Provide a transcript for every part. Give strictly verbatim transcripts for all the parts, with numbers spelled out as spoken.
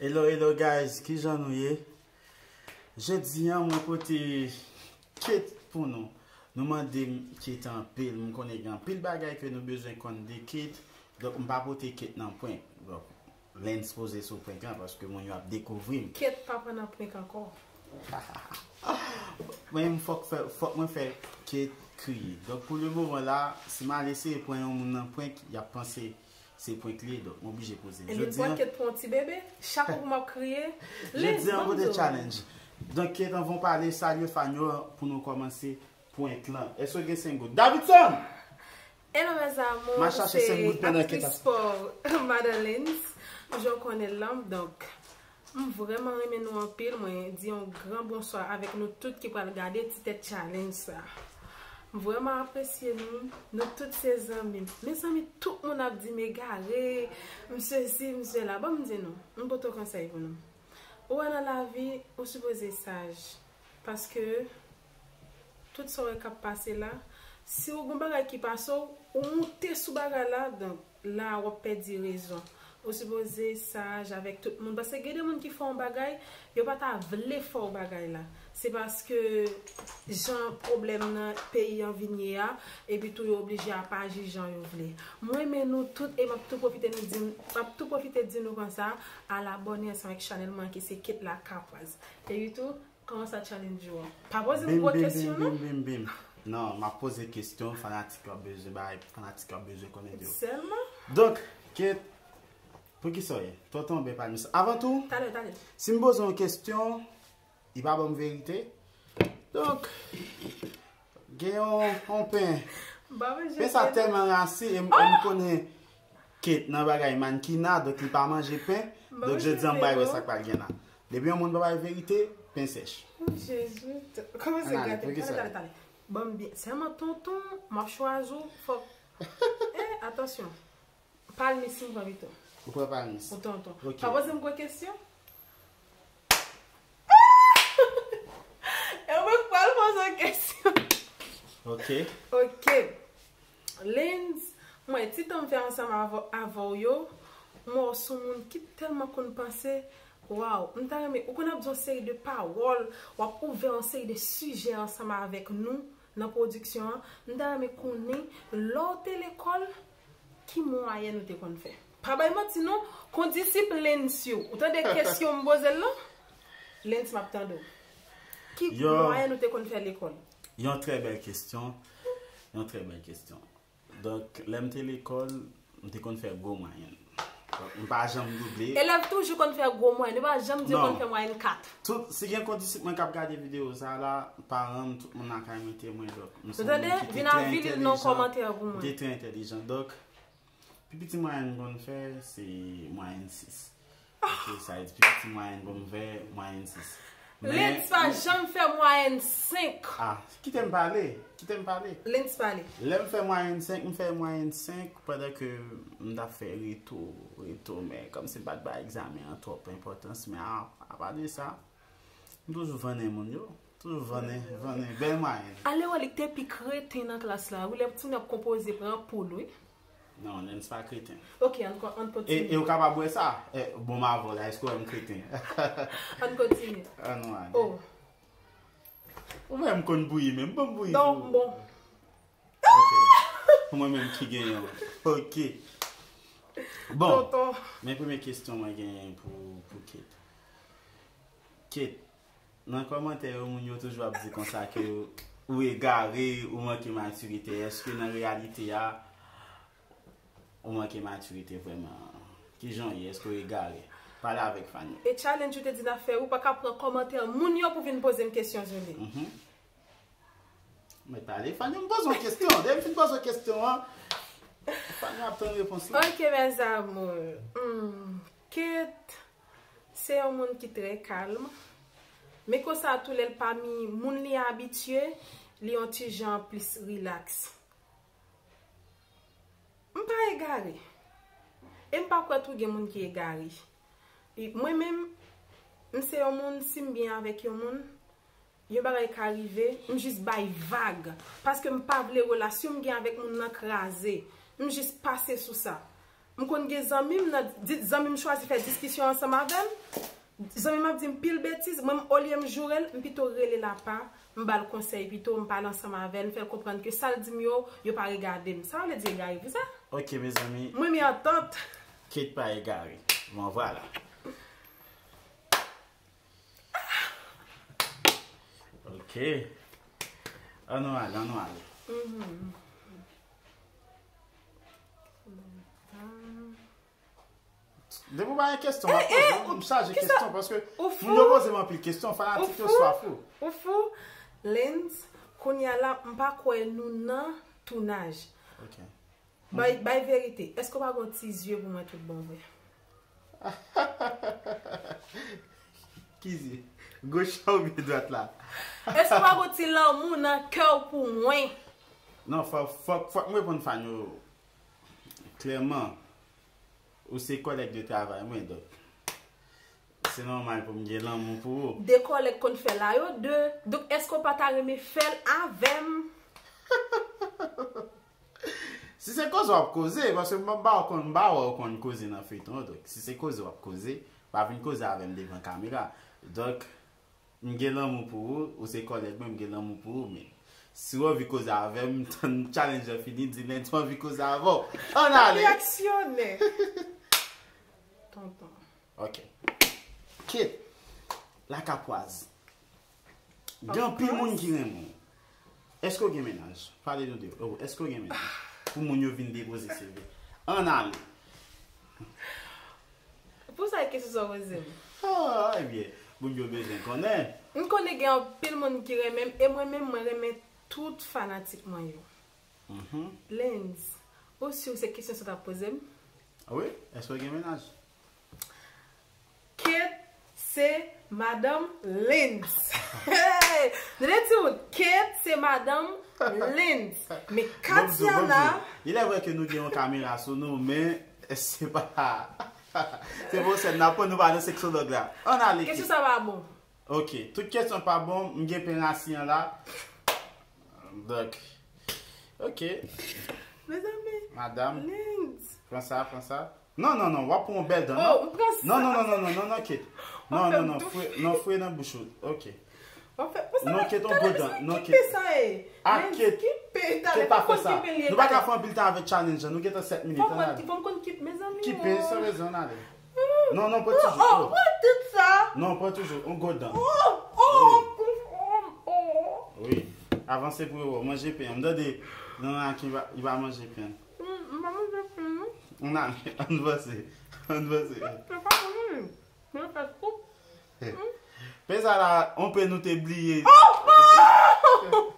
Hello, hello guys, kijan nou ye? Jodi a mwen pote Kate pou nou. Nou mande m Kate anpil, m konnen gen anpil bagay ke nou bezwen konn de Kate. Donk m pa pote Kate nan prank. Donk, Lens poze sou prank lan paske moun yo ap dekouvri m. Kate pa pran nan prank ankò. Mwen menm fòk fè, fòk mwen fè Kate kriye. Donk pou le moman la, si m al eseye pran yon moun nan prank, y ap panse se prank li ye, donk m oblije poze l. Ebyen, jodi pran an, Kate pou yon ti bebe, chak fwa pou m ap kriye, Lens, jodi an, ban m pote di w. Challenge. Donk Kate, anvan w pale, salye fan yo pou nou kòmanse prank lan. Èske w gen senk goud? Davidson! Hello mes amours, m a chache se senk goud pandan Kate ap aktris pò Madan Lens, jan w konnen l lan, donk, m vrèman renmen nou anpil. Mwen di yon gran bonswa avèk nou tout ki pral gade ti tèt challenge sa. M vrèman apresye nou, nou tout se zanmi m. Mezanmi, tout moun ap di m egare, m sesi, m sela. Ban m di nou, m pote yon konsèy pou nou. Ou wè nan lavi, ou sipoze saj. Paske tout sa w wè k ap pase la, si w gon bagay ki pase w, ou moute sou bagay la, donk la w ap pèdi rezon. Ou sipoze saj avèk tout moun. Paske gen de moun ki fè yon bagay, yo pa ta vle fè w bagay la. Se paske jan pwoblèm nan peyi an vin ye a, epi tou yo oblije ap aji jan yo vle. M renmen nou tout e m ap tou pwofite nou di, m ap tou pwofite di nou konsa, al abòne ansanm avèk chanèl mwen ki se Kate Lakapraz. Epi tou, kòman sa challenge ou an? Pa poze m gwo kesyon non. Bim, bim, bim, bim, bim. Non, m ap poze kesyon, fanatik yo ap bezwen bay, fanatik yo ap bezwen konnen de ou. Sèlman? Donk, Kate, poukisa w ye? Tonton oubyen palmis? Avan tou, talè, talè, si m poze yon kesyon, li pa ban m verite. Donk, gen yon, yon pen. Pen sa tèlman rasi, e m, e m konnen Kate nan bagay mannkina, donk li pa manje pen. Donk jodi an m bay wè sa k pral gen la. Depi yon moun pa bay verite, pen sèch. Oh, Jezi. Kòmanse gate. Talè, talè, talè. Ban m byen. Sèlman tonton, m ap chwazi w, fòk. Eh, atansyon. Palmis m pran pito. Ou pran palmis. Ou tonton. Ok. Pa poze m gwo kesyon. E mwen k pral poze w kesyon. Ok. Ok. Lens, mwen, ti tan m fè ansanm avè, avè w yo, m wè w se yon moun ki tèlman konn panse. Waw, m ta renmen, ou konn ap di yon seri de pawòl, w ap ouvè yon seri de sijè ansanm avèk nou nan pwodiksyon an. M ta renmen konnen, lè w te lekòl, ki mwayèn ou te konn fè? Pa bay manti non, kondisip Lens yo. Ou tande kesyon m poze l lan? Lens, m ap tande w. Ki mwayèn ou te konn fè lekòl? Yon trè bèl kesyon. Yon trè bèl kesyon. Donk, lè m te lekòl, m te konn fè gwo mwayèn. Donk, m pa janm double. Elèv toujou konn fè gwo mwayèn, yo pa janm di yo konn fè mwayèn kat. Tout, si gen kondisip mwen k ap gade videyo sa la, paran m, tout moun lakay mwen temwen, donk, m se yon moun ki te trè entèlijan. M te trè entèlijan. Donk, pi piti mwayèn m konn fè, se mwayèn sis. Ok, sa vle di pi piti mwayèn pou m fè, mwayèn sis. Men Lens pa janm fè mwayèn senk. Ah, kite m pale, kite m pale. Lens pale. Lè m fè mwayèn senk, m fè mwayèn senk pandan ke m t ap fè reto, reto, men kòmsi m pa t bay egzamen an twòp enpòtans, men a, apa de sa, m toujou vannen moun yo. Toujou vannen, vannen, bèl mwayèn. Ale wè li k te pi kreten nan klas la, wi, lè timoun ap konpoze, pran poul, wi. Non, Lens pa kreten. Ok, ann kon-, ann kontinye. E, e ou kapab wè sa? E, bon, m avè w la, èske w wè m kreten? Ann kontinye. Ann wè. Oh. Ou menm konn bouyi menm, bon bouyi. Non, bon. Ok. Pou mwen menm ki genyen. Ok. Bon, men premye kesyon mwen genyen pou, pou Kate. Kate, nan kòmantè yo, moun yo toujou ap di konsa ke ou egare, ou manke matirite. Èske nan reyalite a, ou manke matirite vrèman? Kijan w ye? Èske w egare? Pale avèk fan yo. E challenge ou te di n ap fè, ou pa ka pran kòmantè moun yo pou vin poze m kesyon sou li. Mhm. Mwen pale, fan yo, m poze yon kesyon. Depi m fin poze yon kesyon an, fan yo ap tann repons lan. Ok, mes amours. Hmm, Kate, se yon moun ki trè kalm. Men konsa tou, lè l pami moun li abitye, li yon ti jan plis rilaks. M pa egare. E m pa kwè tou gen moun ki egare. E mwen menm, m se yon moun, si m byen avèk yon moun, yon bagay ka rive, m jis bay vag. Paske m pa vle relasyon m gen avèk moun nan kraze. M jis pase sou sa. M konn gen zanmi m nan, di- zanmi m chwazi fè diskisyon ansanm avè m. Zanmi m ap di m pil betiz, mwen, m, olye m joure l, m pito rele l apa, m ba l konsèy pito, m pale ansanm avè l, m fè l konprann ke sa l di m yo, yo pa regade m. Sa vle di egare pou sa? Ok, mezanmi. Mwen, mi antant. Kate pa egare. Bon, vwala. Ok. Ann nou ale, ann nou ale. Mhm. Depi w pa gen kesyon, m ap poze, m chaje kesyon, paske moun yo poze m anpil kesyon, fanatik yo swaf ou. Ou fou? Lens, kounye a la, m pa kwè nou nan tounaj. Ok. Bay, bay verite, èske w pa gon ti zye pou mwen tout bon vre? Ki zye? Goch la oubyen dwat la? Èske w pa gon ti lanmou nan kè w pou mwen? Non, fòk, fòk, fòk m reponn fan yo klèman. Ou se kòlèg de travay mwen, donk se nòmal pou m gen lanmou pou ou. De kòlèg konn fè la yo de. Donk, èske w pa ta renmen fè l avè m? Si se koze w ap koze, paske m ba w konn, m ba w konn koze nan feyton, donk si se koze w ap koze, pa vin koze avè m devan kamera. Donk, m gen lanmou pou ou, ou se kòlèg mwen, m gen lanmou pou ou, men si w anvi koze avè m, tann challenge lan fini, di Lens m anvi koze avè w. Ann ale! Reyaksyonè. Tonton. Ok. Kate, Lakapwaz. Gen anpil moun ki renmen w. Èske w gen mennaj? Pale nou de, oh, èske w gen mennaj? Pou moun yo vin depoze C V. Ann ale. Pou sa, kesyon sa w poze m? Ah, ebyen, moun yo bezwen konnen. M konnen gen anpil moun ki renmen m, e mwen menm, mwen renmen tout fanatik mwen yo. Mhm. Lens, ou si se kesyon sa w t ap poze m? Wi, èske w gen mennaj? Kate se madanm Lens. Tande timoun, Kate se madanm Lens. Men Katiana. Il est vrai que nou gen yon kamera sou nou, men se pa. Se pou sèn n ap pran, nou pa nan seksològ la. Ann ale. Kesyon sa pa bon. Ok, tout kesyon pa bon, m gen pen rasi an la. Donk, ok. Mezanmi. Madanm. Lens. Pran sa, pran sa. Non, non, non, w ap pran yon bèl dan, non? Oh, m pran sa. Non, non, non, non, non, non, non, Kate. Non, non, non, fwe, non, fwe nan bouch ou. Ok. Non, Kate, yon gwo dan. Non, Kate. Ki pè sa ye? Ah, Kate, Kate pa fè sa. Nou pa ka fè anpil tan avèk challenge la. Nou gentan sèt minit, ann ale. Fò m konn ki, mezanmi. Ki pè, san rezon, ann ale. Non, non, pran toujou. Oh, oh, pran tout sa. Non, pran toujou. Yon gwo dan. Oh, oh, oh, oh. Wi. Avanse pou yo wè. Manje pen. M tande nan la ki va, li va manje pen. Mm, m pa manje pen, non. Ann ale, ann vanse. Ann vanse. Se pa bon, non. Mwen fè soup. Pen sa la, on pen nou te bliye. Oh, oh!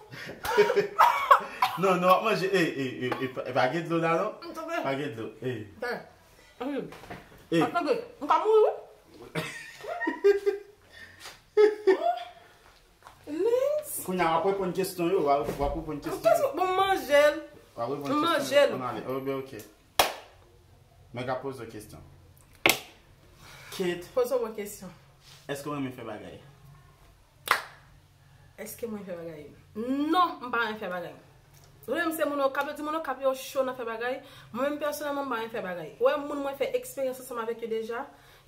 Non, non, w ap manje. E, e, e, e, pa, pa gen dlo la, non? Pa gen dlo. E. Ey. Atande, m ka mouri, wi. Lens. Kounye a, w ap reponn kesyon yo, w ap, w ap reponn kesyon yo. Bon, m manje l. W ap reponn kesyon yo. M manje l. Ann ale. Oh, ben, ok. Mwen ka poze w kesyon. Kate. Poze w kesyon. Èske w renmen fè bagay? Èske mwen fè bagay? Non, m pa renmen fè bagay. Ou menm se moun Okap, yo di moun Okap yo cho nan fè bagay. Mwen menm pèsonèlman, m pa renmen fè bagay. Ou wè moun mwen fè eksperyans ansanm avèk yo deja,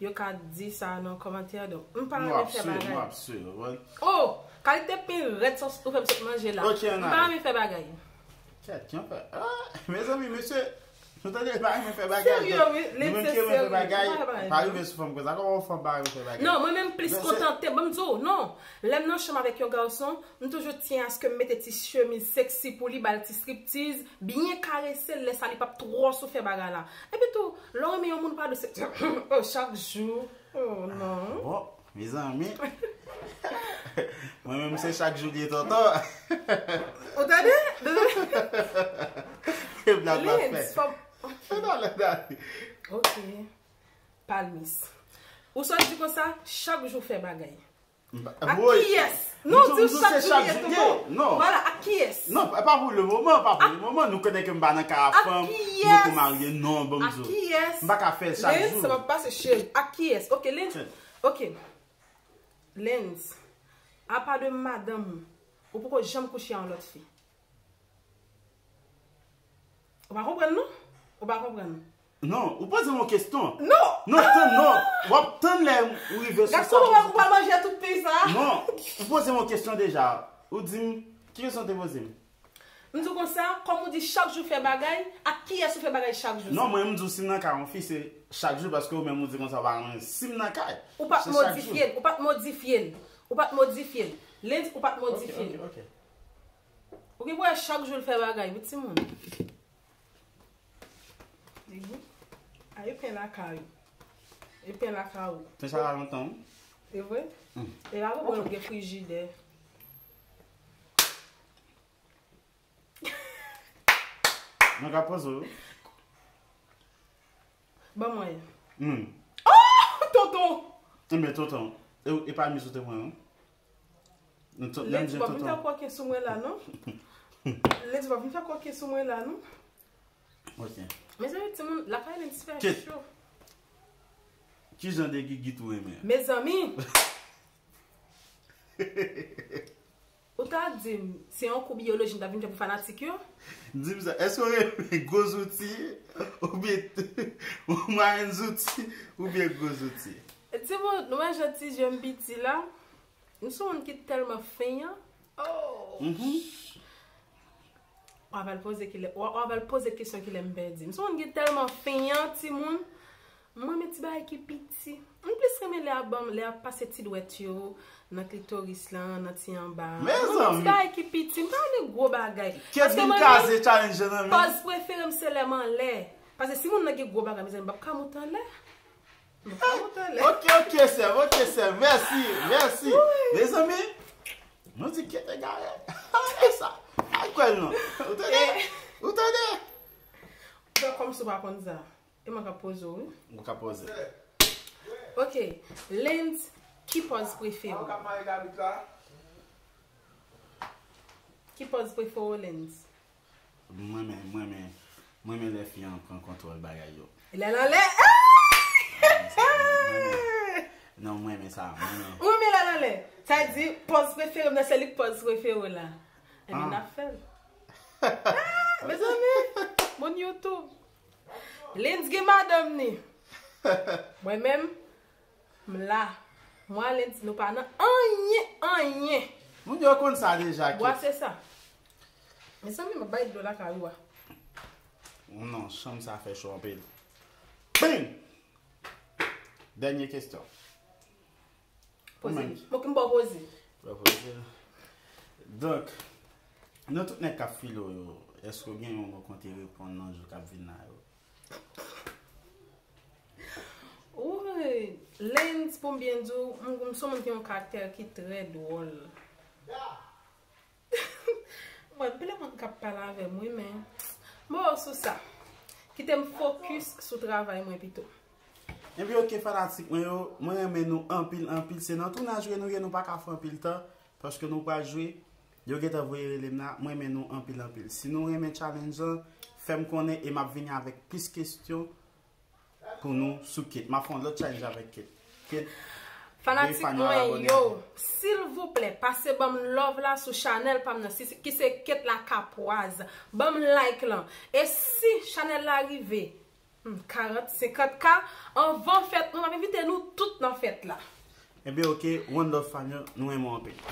yo ka di sa nan kòmantè, donk, m pa renmen fè bagay. Nou ap swiv, nou ap swiv, wi. Oh, kalite pen rèd sa ou fè m sot manje la. Ok, ann ale. M pa renmen fè bagay. Kèt, ki anfè? Ah, mezanmi, mesye, nou tande l pa renmen fè bagay. Serye, wi, Lens se serye. Nou menm ki renmen fè bagay, pa rive sou fanm konsa. Kòman yon fanm pa renmen fè bagay? Non, mwen menm plis kontante, ban m di w, non. Lè m nan chanm avèk yon gason, m toujou tyen aske m mete ti chemiz seksi pou li, ba l ti striptiz, byen karese l, lè sa li p ap twò sou fè bagay la. Epi tou, lè w renmen yon moun, pa dwe se, oh, chak jou. Oh, non. Bon, mezanmi. Mwen menm, se chak jou li ye tonton. Ou tande? E blag la fè. Lens, fò m... Non, non, non. Ok. Palmis. Ou sot di konsa, chak jou fè bagay. Ak kiyès? Non, di w chak jou li ye tonton. Non. Vwala, ak kiyès? Non, pa pou le moman, pa pou le moman. Nou konnen ke m pa nan ka a fanm, m poko marye, non, ban m di w. Ak kiyès? M pa ka fè l chak jou. Lens, sa va pase, cheri. Ak kiyès? Ok, Lens. Ok. Lens, apa de madanm ou, ou poko janm kouche a yon lòt fi? Ou pa konprann, non? Ou pa konprann. Non, ou poze m yon kesyon. Non. Non, tann, non. W ap tann lè ou rive sou sa. Gad kouman ou pral manje tout peyi sa. Non, ou poze m yon kesyon deja. Ou di m, ki kesyon ou te poze m? M di w konsa, kòm ou di chak jou fè bagay, ak kiyès ou fè bagay chak jou sa? Non, mwen m di w si m nan kay yon fi, se chak jou, paske ou menm ou di konsa ou pa renmen si m nan kay. Ou pa t modifye l, ou pa t modifye l. Ou pa t modifye l. Lendi, ou pa t modifye l. Ok, ok, ok. Ou gen pou wè chak jou l fè bagay, wi timoun. Depi. A, e pen lakay ou. E pen lakay ou. Pen sa la lontan, wi. E vre? E la, ou gen frijidè. Mwen ka poze w. Ban mwen. Hmm. Oh, tonton! Enben, tonton, e, e pa miz ou te pran, non? Lè di pa vin fè koken sou mwen la, non? Lè di pa vin fè koken sou mwen la, non? Ok. Mezanmi, timoun, lakay Lens fè cho. Ki jan de gigit ou renmen? Mezanmi! Ou ta di m, se yon kou biyoloji m ta vin fè pou fanatik yo? Di m sa, èske w renmen gwo zouti oubyen mwayèn zouti oubyen gwo zouti? Timoun, nou wè jan ti je m piti la? M se yon moun ki tèlman fenyan. Oh! W ap al poze kilè, w ap al poze kesyon kilè m pèdi. M se yon moun ki tèlman fenyan, timoun. M renmen ti bagay ki piti. M plis renmen lè ap ban m, lè ap pase ti dwèt yo nan klitoris lan, nan ti anba. M renmen ti bagay ki piti. M pa renmen gwo bagay. Paske mwen menm, pòz prefere m se lè m anlè. Paske si moun nan gen gwo bagay, mezanmi, m p ap ka moute anlè. M p ap ka moute anlè. Ok, ok, sè m, ok, sè m. Mèsi, mèsi. Mezanmi, nou di kèt egare. Sa, al kwè l non. Ou tande? Ou tande? Fè kòmsi w pa konn sa. E mwen k ap poze w, wi. Ou ka poze. Ok. Lens, ki pòz prefere w? Ki pòz prefere w, Lens? Mwen menm, mwen menm, mwen menm lè fi an pran kontwòl bagay yo. Lè l anlè. Non, mwen menm sa, mwen menm. Ou renmen lè l anlè. Sa vle di, pòz prefere m nan, se li k pòz prefere w la. Ebyen, n ap fè l. Mezanmi, moun YouTube. Lens gen madanm ni. Mwen menm, m la. Mwen a Lens, nou pa nan anyen, anyen. Moun yo konn sa deja, Kate. Bwase sa. Mezanmi, m ap bay dlo lakay ou a. Non, chanm sa fè cho anpil. Bing! Dènye kesyon. Poze. Mwen ki m ba w poze. Ba poze. Donk, nan tout nèg k ap file w yo, èske w gen youn ou konte reponn nan jou k ap vin la yo? Woy, Lens, pou m byen di w, m, m se yon moun ki gen yon karaktè ki trè dwòl. Mwen, anpil moun k ap pale avè m, wi, men m ba w sou sa. Kite m fokis sou travay mwen pito. Ebyen, oke, fanatik mwen yo, mwen renmen nou anpil, anpil. Se nan tounaj ke nou ye, nou pa ka fè anpil tan, paske nou pral jwe. Yo gentan voye rele m la, mwen renmen nou anpil, anpil. Si nou renmen challenge lan, fè m konnen e m ap vini avèk plis kesyon pou nou sou Kate. M ap fè yon lòt challenge avèk Kate. Kate, fanatik mwen yo, silvouplè, pase ban m love la sou chanèl pa m nan, si, ki se Kate Lakapwaz. Ban m like lan. E si chanèl la rive, hmm, karant, senkant K, anvan fèt, nou, m ap envite nou tout nan fèt la. Ebyen, oke, one love fam yo, nou renmen w anpil.